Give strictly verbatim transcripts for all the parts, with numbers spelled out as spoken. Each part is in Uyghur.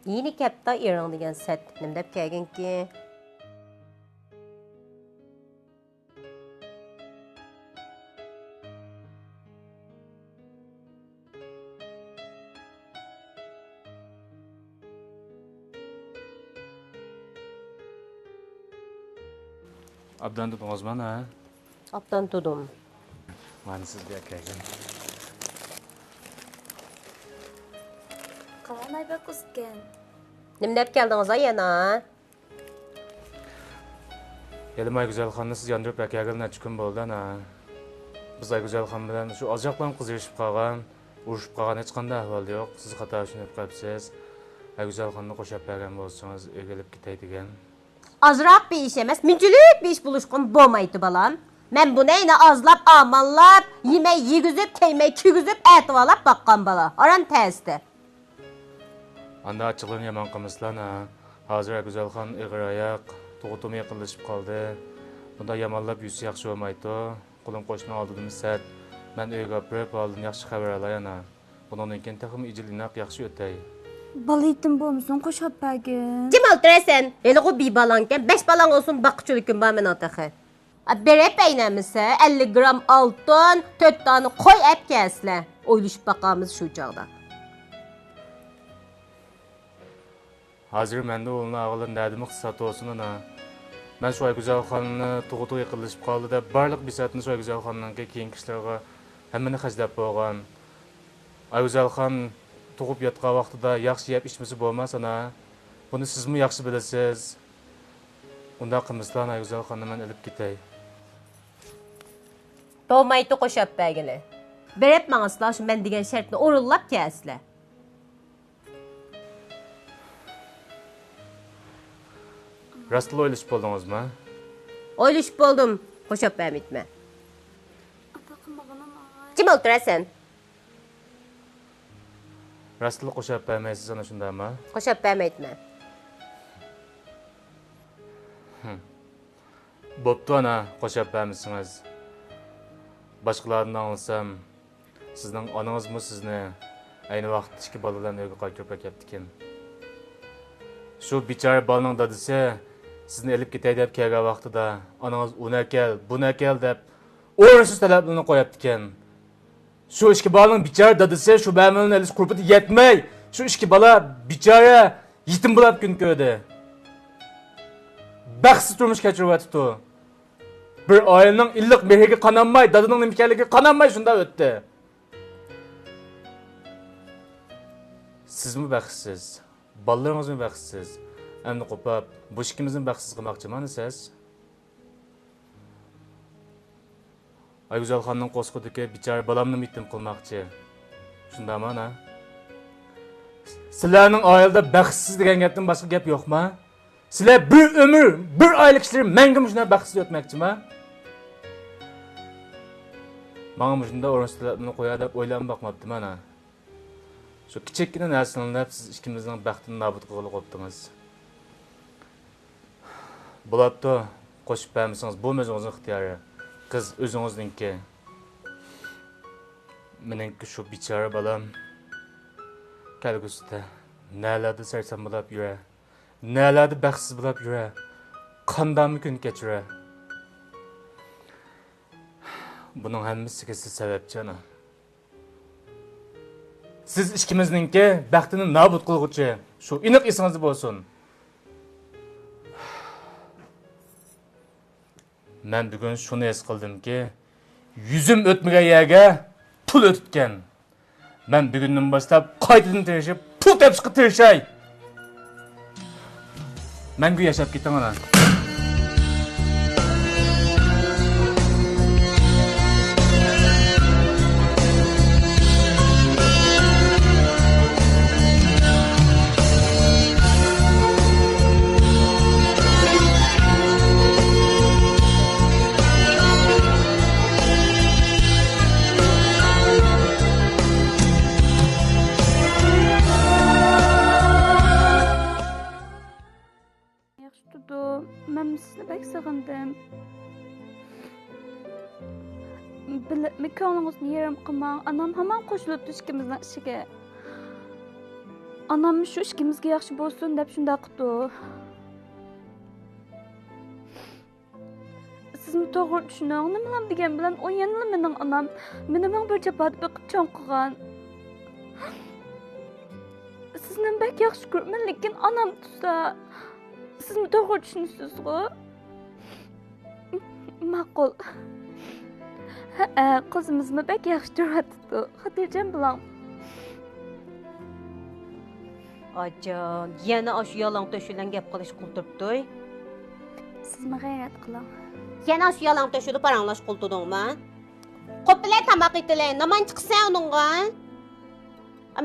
يەنە كەپتۇ ئېرىڭ دېگەن سەت. نېمە دەپ كەلگىنكى؟ ئابدان تۇردىڭىزمۇ، ھە؟ ئابدان تۇردۇم. مانا سىزگە كەلگەن. قاراڭ، بەك ئۇزىكەن. نېمە دەپ كەلدىڭىز يەنە؟ ھېلىمۇ ئايگۈزەلخاننى سىز ياندۇرۇپ ئەكەلگىلى نەچچە كۈن بولدى، ئانا. بىز ئايگۈزەلخان بىلەن شۇ ئازراقلا قىزىرىشىپ قالغان، ئۇرۇشۇپ قالغان، ھېچقانداق ئەھۋال يوق. سىز خاتا چۈشىنىپ قاپسىز. ئايگۈزەلخاننى قوشاپ بەرگەن بولسىڭىز، ئۆيگە ئېلىپ كېتەي دېگەن. ئازراق بىر ئىش ئەمەس، مۇنچىلىك بىر ئىش بولۇشقىمۇ بولمايتتى، بالام. مەن بۇنى يەنە ئازلاپ، ئامانلاپ، يېمەي يېگۈزۈپ، كىيمەي كىيگۈزۈپ ئەتىۋارلاپ باققان بالا. ئاران تەستە. ئانداق ئاچچىقلىرىنى يامان قىلمىسىلا، ئانا. ھازىر ئايگۈزەلخان ئېغىر ئاياق، تۇغۇتىمۇ يېقىنلىشىپ قالدى. بۇنداق يامانلاپ يۈرسە ياخشى بولمايتتى. قولۇم قوشنىنىڭ ئالدىدىمۇ سەت. مەن ئۆيگە ئاپىرىپ، ھالىدىن ياخشى خەۋەر ئالاي، ئانا. بۇنىڭدىن كېيىن تېخىمۇ ئىجىل-ئىناق ياخشى ئۆتەي. بالا يېتىم بولمىسۇن، قوشاپ بەرگىن. جىم ئولتۇرە سەن. ھېلىغۇ بىر بالاڭكەن، بەش بالاڭ بولسۇن، باققۇچىلىكىم بار مېنىڭ تېخى. ئا، بېرىپ ئەينەمىسە، ئەللىك گرام ئالتۇن، تۆت دانە قوي ئەپ كەلسىلە. ئويلىشىپ باقارمىز شۇ چاغدا. ھازىر مەندە ئۇلىنى ئالغىلى نەدىمۇ ئىقتىساد بولسۇن، ئانا. مەن شۇ ئايگۈزەلخاننى تۇغۇتىغا يېقىنلىشىپ قالدى دەپ، بارلىق بىساتنى شۇ ئايگۈزەلخاننىڭكى كېيىنكى ئىشلىرىغا ھەممىنى خەجلەپ بولغان. ئايگۈزەلخان تۇغۇپ ياتقان ۋاقتىدا ياخشى يەپ ئىچمىسە بولماس، ئانا. بۇنى سىزمۇ ياخشى بىلىسىز. ئۇنداق قىلمىسىلا، ئايگۈزەلخاننى مەن ئېلىپ كېتەي. بولمايتتى، قوشاپ بەرگىلى. بېرىپ ماڭىسىلا، شۇ مەن دېگەن شەرتنى ئورۇنلاپ كەلسىلە. راستلا ئويلىشىپ بولدىڭىزمۇ؟ ئويلىشىپ بولدۇم. قوشاپ بەرمەيتتىمەن. ئاتا قىلمىغىنىم ئاغاي. جىم ئولتۇرە سەن. راستلا قوشاپ بەرمەيسىز، ئانا، شۇنداقمۇ؟ قوشاپ بەرمەيتتىمەن. ھىم. بوپتۇ، ئانا، قوشاپ بەرمىسىڭىز. باشقىلاردىن ئاڭلىسام، سىزنىڭ ئانىڭىزمۇ سىزنى ئەينى ۋاقىتتا ئىككى بالا بىلەن ئۆيگە قايتۇرۇپ ئەكەپتىكەن. شۇ بىچارە بالىنىڭ دادىسى سىزنى ئېلىپ كېتەي دەپ كەلگەن ۋاقتىدا، ئانىڭىز ئۇنى ئەكەل، بۇنى ئەكەل دەپ ئورۇنسىز تەلەپلىرىنى قويۇپتىكەن. شۇ ئىككى بالىنىڭ بىچارە دادىسى شۇ مەمۇرنى ئېلىش قۇربىتى يەتمەي، شۇ ئىككى بالا بىچارە يېتىم بولاپ كۈن كۆردى. بەختسىز تۇرمۇش كەچۈرۈۋاتىدۇ. بىر ئائىلىنىڭ ئىللىق مېھرىگە قانالماي، دادىنىڭ نېمە ئىكەنلىكىگە قانالماي شۇنداق ئۆتتى. سىزمۇ بەختسىز، بالىلىرىڭىزمۇ بەختسىز. ئەمدى قوپاپ، بۇ ئىككىمىزنى بەختسىز قىلماقچىمۇ سىز؟ ئايگۈزەلخاننىڭ قورسىقىدىكى بىچارە بالامنىمۇ يېتىم قىلماقچى. شۇنداقمۇ، ئانا؟ سىلەرنىڭ ئائىلىدە بەختسىز دېگەن گەپتىن باشقا گەپ يوقما؟ سىلەر بىر ئۆمۈر، بىر ئائىلە كىشىلىرى مەڭگۈ مۇشۇنداق بەختسىز ئۆتمەكچىما؟ ماڭا مۇشۇنداق ئورۇنسىز تەلەپلىرىنى قويار دەپ ئويلاپمۇ باقماپتىمەن، ھە. شۇ كىچىككىنە نەرسىنى ئاڭلاپ، سىز ئىككىمىزنىڭ بەختىنى نابۇت قىلغىلى قوپتىڭىز. بولاتتى، قوشۇپ بەرمىسىڭىز، بۇمۇ ئۆزىڭىزنىڭ ئىختىيارى. قىز ئۆزىڭىزنىڭكى. مېنىڭكى شۇ بىچارە بالام كەلگۈسىدە نەلەردە سەرسان بولاپ يۈرە، نەلەردە بەختسىز بولاپ يۈرە، قانداقمۇ كۈن كەچۈرە؟ بۇنىڭ ھەممىسىگە سىز سەۋەبچى، ئانا. سىز ئىككىمىزنىڭكى بەختىنى نابۇت قىلغۇچى، شۇ ئېنىق ئېسىڭىزدە بولسۇن. مەن بۈگۈن شۇنى ھېس قىلدىمكى، يۈزۈم ئۆتمىگەن يەرگە پۇل ئۆتۈپتىكەن. مەن بۈگۈندىن باشلاپ قايتىدىن تىرىشىپ، پۇل تېپىشقا تىرىشاي. مەڭگۈ ياشاپ كېتىڭ، ئانا. ياخشى تۇردۇم. مەن سىزنى بەك سېغىندىم. بىلىپمۇ كۆڭلىڭىزنى يېرىم قىلماڭ. ئانام ھامان قوشۇلۇپتۇ ئىككىمىزنىڭ ئىشىگە. ئانام شۇ ئىككىمىزگە ياخشى بولسۇن دەپ شۇنداق قىپتۇ. سىزمۇ توغرا چۈشىنىڭ، نېمىلام دېگەن بىلەن ئۇ يەنىلا مېنىڭ ئانام، مېنى مىڭ بىر جاپادا بېقىپ چوڭ قىلغان. سىزنى بەك ياخشى كۆرىمەن، لېكىن ئانام تۇرسا، سىزمۇ توغرا چۈشىنىسىزغۇ؟ ماقۇل. ھەئە، قىزىمىزمۇ بەك ياخشى تۇرۇۋاتىدۇ. خاتىرجەم بولۇڭ. ئاجان، يەنە ئاشۇ يالاڭ تۆشۈك بىلەن گەپ قىلىشقا ئولتۇرۇپتۇ. سىزمۇ غەيرەت قىلىڭ. يەنە ئاشۇ يالاڭ تۆشۈك بىلەن پاراڭلاشقا ئولتۇردۇڭما؟ قوپىلە، تاماق ئېتىلە. نېمانچە قىلىسەن ئۇنىڭغا؟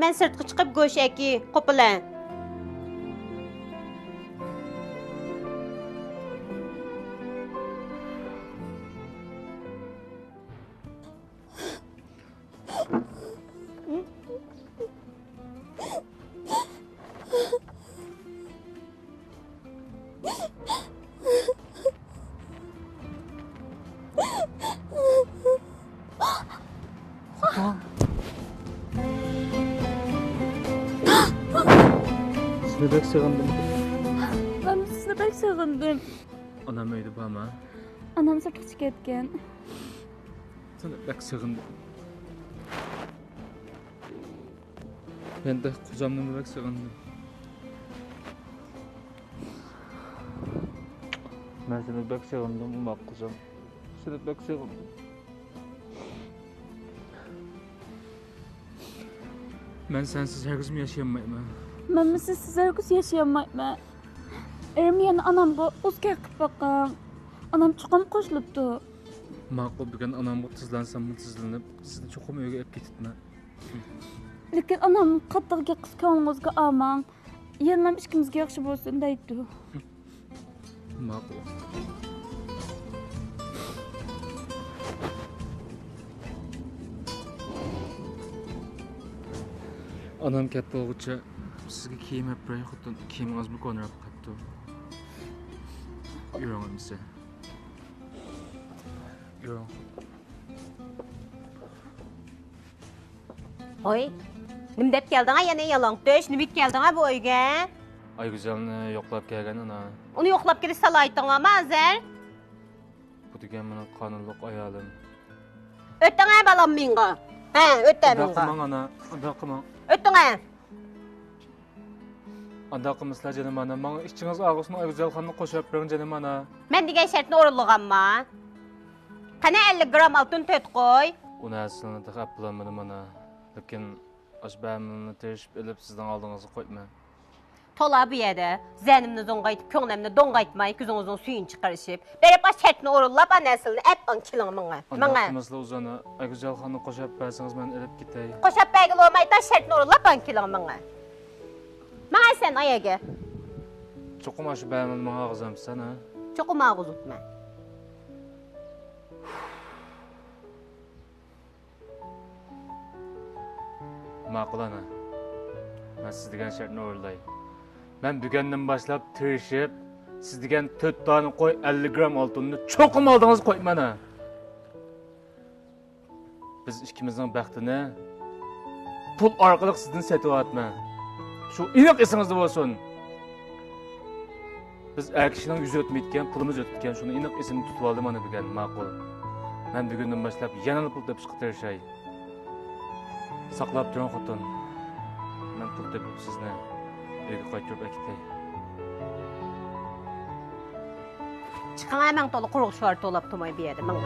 مەن سىرتقا چىقىپ گۆش ئەكى، قوپىلە. سېنى بەك سېغىندىم. مەن سىزنى بەك سېغىندىم. ئانام ئۆيدە بارما؟ ئانام سىرتقا چىقىپ كەتكەن. سېنى بەك سېغىندىم. مەن دە قوزامنىمۇ بەك سېغىندىم. مەن سېنى بەك سېغىندىم، ئوماق قوزام. سېنى بەك سېغىندىم. مەن سەنسىز ھەرگىزمۇ ياشىيالمايمەن. مەنمۇ سىزسىز ھەرگىز ياشىيالمايمەن. ئېرىم يەنە ئانامغا ئۇز گەپ قىلىپ باقىڭ. ئانام چوقۇم قوشۇلۇپتۇ. ماقۇل، بۈگۈن ئانامغا تىزلانساممۇ تىزلىنىپ، سىزنى چوقۇم ئۆيگە ئېلىپ كېتىپمەن. لېكىن ئانام قاتتىق گەپ قىلسا كۆڭلىڭىزگە ئالماڭ. يەنىلا ئىككىمىزگە ياخشى بولسۇن دەيدۇ. ماقۇل. ئانام كەپ بولغۇچە سىزگە كىيىم ئەپ بېرەي، خوتۇن. كىيىمىڭىزمۇ كونىراپ قاپتۇ. يۈرۈڭ ئەمىسە. يۈرۈڭ. ھوي، نېمە دەپ كەلدىڭ يەنە يالاڭ تۆش؟ نېمە ئىت كەلدىڭ بۇ ئۆيگە؟ ئايگۈزەلنى يوقلاپ كەلگەن ئانا. ئۇنى يوقلاپ كېلىش سالاھىيىتىڭ بارمۇ ھازىر؟ بۇ دېگەن مېنىڭ قانۇنلۇق ئايالىم. ئۆتۈڭە بالام مېڭە. ھە، ئۆتە ئۇنداق مېڭە. قىلماڭ ئانا، ئۇنداق قىلماڭ. ئۆتۈڭە. ئانداق قىلمىسىلا جېنىم ئانا، ماڭا ئىچىڭىز ئاغرىسۇن، ئايگۈزەلخاننى قوشۇپ بېرىڭ جېنىم ئانا. مەن دېگەن شەرتنى ئورۇنلىغانما؟ قېنى ئەللىك گرام ئالتۇن تۆت قوي. ئۇ نەرسىلەرنى تېخى ئەپ بولالمىدىم ئانا. لېكىن ئاشۇ بەمىلىنى تىرىشىپ ئېلىپ سىزنىڭ ئالدىڭىزغا قويىمەن. تولا بۇ يەردە زەنىمنى زوڭغايتىپ، كۆڭلەمنى دوڭغايتماي، كۆزىڭىزنىڭ سۈيىنى چىقىرىشىپ، بېرىپ ئاشۇ شەرتنى ئورۇنلاپ، ئانا نەرسىلىنى ئەپ ئاڭ كېلىڭ ماڭا. ئانداق ماڭا. قىلماسلا ئۇزانا، ئايگۈزەلخاننى قوشاپ بەرسىڭىز مەن ئېلىپ كېتەي. قوشاپ بەرگىلى بولمايدۇ، شەرتنى ئورۇنلاپ ئاڭ كېلىڭ ماڭا. ماڭا سەن ئايەگە. چوقۇم ئاشۇ بەمىلىنى ماڭا ئالغۇزامسەن ھە؟ چوقۇم ئالغۇزۇپمەن. ماقۇل ئانا. مەن سىز دېگەن شەرتنى ئورۇنلاي. مەن بۈگۈندىن باشلاپ تىرىشىپ، سىز دېگەن تۆت دانە قوي، ئەللىك گرام ئالتۇننى چوقۇم ئالدىڭىزغا قويىمەن ھە. بىز ئىككىمىزنىڭ بەختىنى پۇل ئارقىلىق سىزدىن سېتىۋاتىمەن. شۇ ئېنىق ئېسىڭىزدە بولسۇن. بىز ئەر كىشىنىڭ يۈزى ئۆتمەيدىكەن، پۇلىمىز ئۆتىدىكەن، شۇنى ئېنىق ئېسىمدە تۇتۇۋالدىم مانا بۈگۈن، ماقۇل. مەن بۈگۈندىن باشلاپ يەنىلا پۇل تېپىشقا تىرىشاي. ساقلاپ تۇرۇڭ خوتۇن. مەن پۇل تېپىپ سىزنى ئۆيگە قايتۇرۇپ ئەكېتەي. چىقىڭ ھە، مەن تولا قۇرۇق شوئار توۋلاپ تۇرماي بۇ يەردە، ماڭا.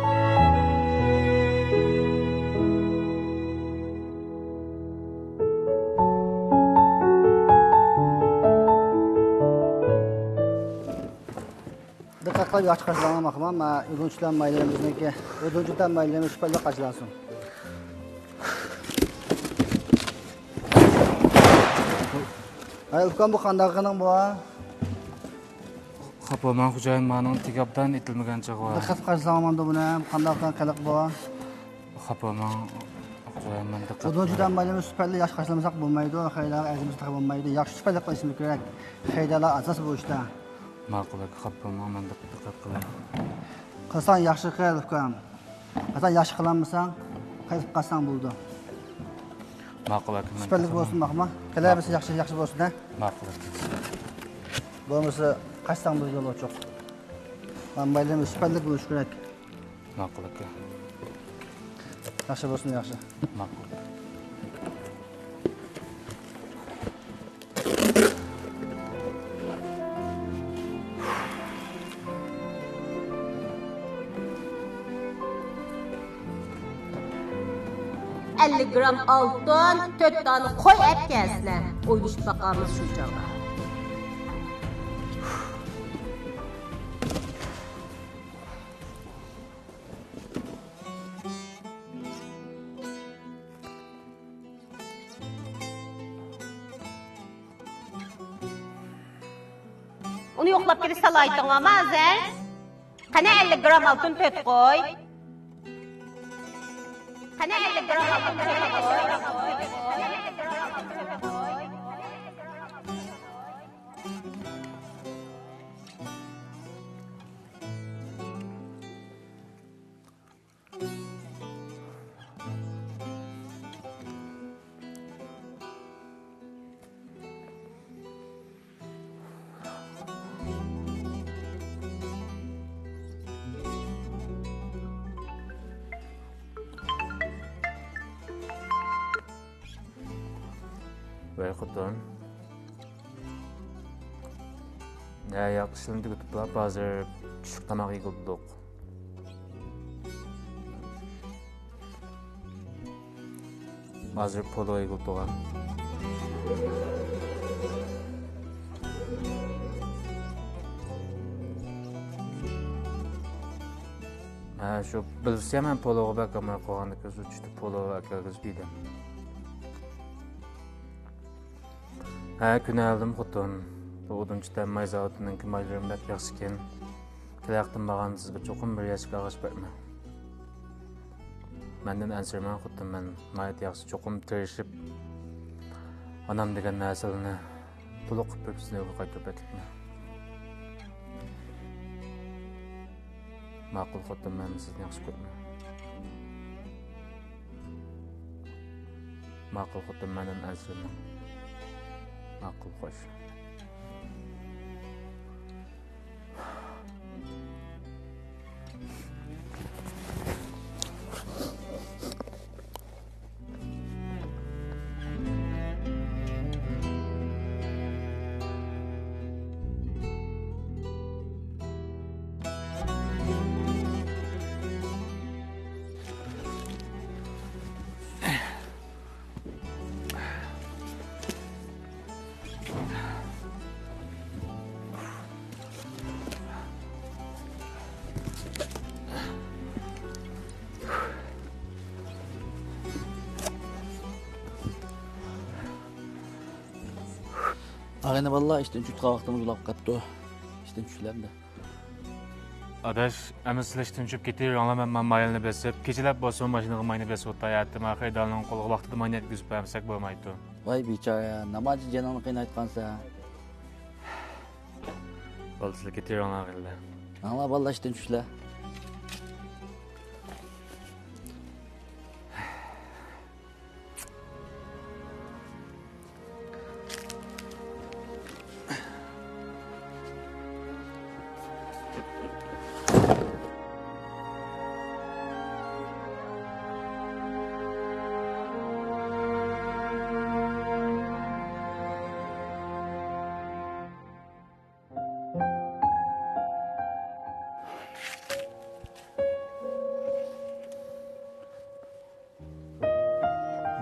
دىققەت قىلىپ ياخشى قاچىلاڭلار ماقۇلما، مەن ئۆزۈم چىلان مايلىرىمىزنىڭكى، ئۆزۈم چىلان مايلىرىمىز شۈپەللىك قاچىلانسۇن. ھەي ئۇكام، بۇ قانداق قىلىڭ بۇ؟ خاپا بولماڭ خوجايىن، مانىڭ تېگى ئابدان ئېتىلمىگەن چېغى بار. دىققەت قىلساڭ ماندۇ بۇنى، قانداق قىلىڭ قىلىق بۇ؟ خاپا بولماڭ خوجايىن، مەن دىققەت قىلىمەن. ئۇدۇل جۈدەن بايلىمى سۈپەتلىك ياخشى قارشىلىمىساق بولمايدۇ، خېرىدارلار ئەرزىمىز تېخى بولمايدۇ، ياخشى سۈپەتلىك قىلىشىمىز كېرەك. خېرىدارلار ئاساس بۇ ئىشتا. ماقۇل ئاكا، خاپا بولماڭ، مەن دىققەت قىلىمەن. قىلساڭ ياخشى قىل ئۇكام. ئاتا ياخشى قىلالمىساڭ، قېلىپ قالساڭ بولىدۇ. ماقۇل ئاكا، مەن سۈپەتلىك بولسۇن، ماقۇلما؟ كېلەرمىسى ياخشى، ياخشى بولسۇن، ھە؟ ماقۇل ئاكا. بولمىسا قاچساڭ بىز يول ئوچۇق. مانا بايلىرىمىز سۈپەتلىك بولۇشى كېرەك. ماقۇل ئاكا. ياخشى بولسۇن، ياخشى. ماقۇل. ئەللىك گرام ئالتۇن، تۆت دانە قوي ئەپ كەلسىلە. ئويلىشىپ باقارمىز شۇ چاغدا. ئۇنى يوقلاپ كىرىش سالاھىيىتىڭ بارمۇ ھازىر؟ قېنى ئەللىك گرام ئالتۇن تۆت قوي. قېنى ئەللىك گرام ئالتۇن تۆت قوي. ۋەي خوتۇن. ھە، ياق، ئىشلىرىمنى تۈگىتىپ بولۇپ، ھازىر چۈشلۈك تاماق يېگىلى تۇردۇق. ھازىر پولو يېگىلى تۇرغان. ھە، شۇ بىلسە مەن پولوغا بەك ئامراق بولغاندىكىن، شۇ چۈشتە پولو ئەكەلگۈزۈپ يېدىم. ھە، كۈنئالدىم خوتۇن. بۇ ئۇدۇنچى تەم ماي زاۋۇتىنىڭكى مايلىرىمۇ بەك ياخشىكەن. كېلەر قېتىم بارغاندا سىزگە چوقۇم بىر يەشىك ئاغاچ بەرمە. مەندىن ئەنسىرىمەڭ خوتۇن، مەن ناھايىتى ياخشى، چوقۇم تىرىشىپ ئانام دېگەن نەرسىلەرنى تولۇق قىلىپ بېرىپ سىزنى ئۆيگە قايتۇرۇپ ئەكەتمەن. ماقۇل خوتۇن، مەن سىزنى ياخشى كۆرىمەن. ماقۇل خوتۇن، مەندىن ئەنسىرىمەڭ. ماقۇل، خوش. ئاغىنە بالىلار، ئىشتىن چۈشۈۋاتقان ۋاقتىمىز بولاپ قاپتۇ. ئىشتىن چۈشۈلەمدۇ؟ ئاداش، ئەمىسە سىلەر ئىشتىن چۈشۈپ كېتىۋېرىڭلار، مەن ماينى بېسىپ، كېچىلەپ بولسىمۇ ماشىنىغا ماينى بېسىۋېتاي، ئەتە مانا خېرىدارلارنىڭ قولىغا ۋاقتىدا ماينى يەتكۈزۈپ بەرمىسەك بولمايدۇ. ۋاي بىچارە، ناماجى جېنىڭنى قىينايتقانسەن. بولدى، سىلەر كېتىۋېرىڭلار، ئاغىنىلەر. ماڭلا بالىلار، ئىشتىن چۈشۈلە.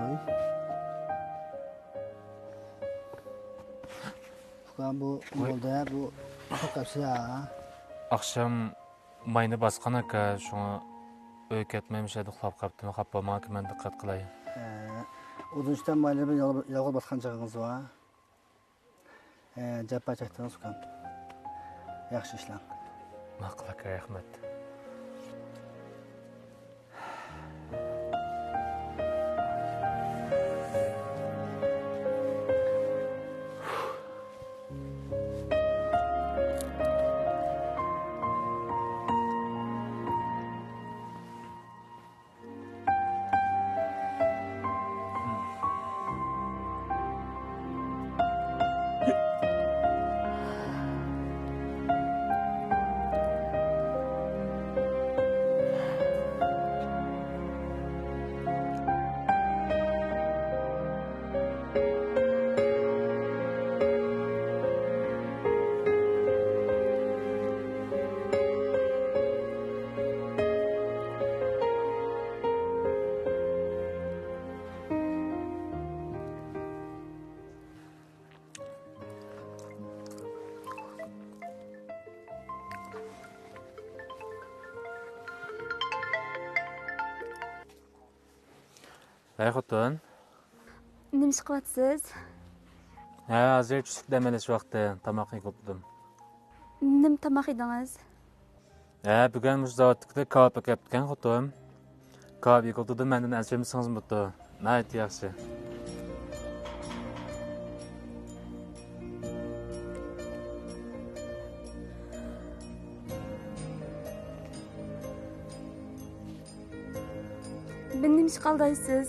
ۋاي. ئۇكام، بۇ ۋاي. بولدى، بۇ توك ئەپسىز ھە. ئاخشام ماينى باسقان ئاكا، شۇڭا ئۆيگە كەتمەي مۇشۇ يەردە ئۇخلاپ قاپتىمەن، خاپا بولماڭ ئاكا، مەن دىققەت قىلاي. ھە، ئۇدۇنچىتەن ماينى بىر يالغۇز، يالغۇز باسقان چېغىڭىز بار. ھە، جاپا چەكتىڭىز ئۇكام. ياخشى ئىشلەڭ. ماقۇل ئاكا، رەھمەت. ھەي خوتۇن. نېمە ئىش قىلىۋاتىسىز؟ ھە، ھازىر چۈشلۈك دەم ئېلىش ۋاقتى. تاماق يېگىلى تۇردۇم. نېمە تاماق يېدىڭىز؟ ھە، بۈگۈن مۇشۇ زاۋۇتتىكى كاۋاپ ئەكەپتىكەن خوتۇن. كاۋاپ يېگىلى تۇردۇم، مەندىن ئەنسىرىمىسىڭىزمۇ بولىدۇ. ناھايىتى ياخشى. بۇنى نېمىشقا ئالدايسىز؟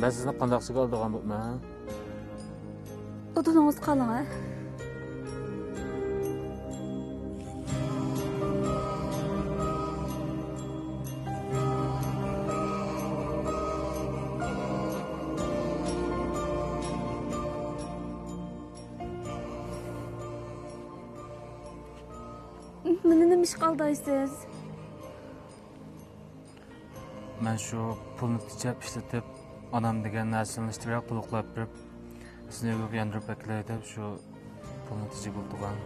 مەن سىزنى قانداقسىگە ئالدىغان بولىمەن؟ ئوتۇنىڭىز قالىڭا. مېنى نېمىشقا ئالدايسىز؟ مەن شۇ پۇلنى تېجەپ ئىشلىتىپ، ئانام دېگەن نەرسىنى ئىشلىتىۋېرەك تولۇقلاپ بېرىپ، سىزنى ئۆيگە ياندۇرۇپ ئەكېلەي دەپ شۇ پۇلنى تېجىگىلى تۇرغان.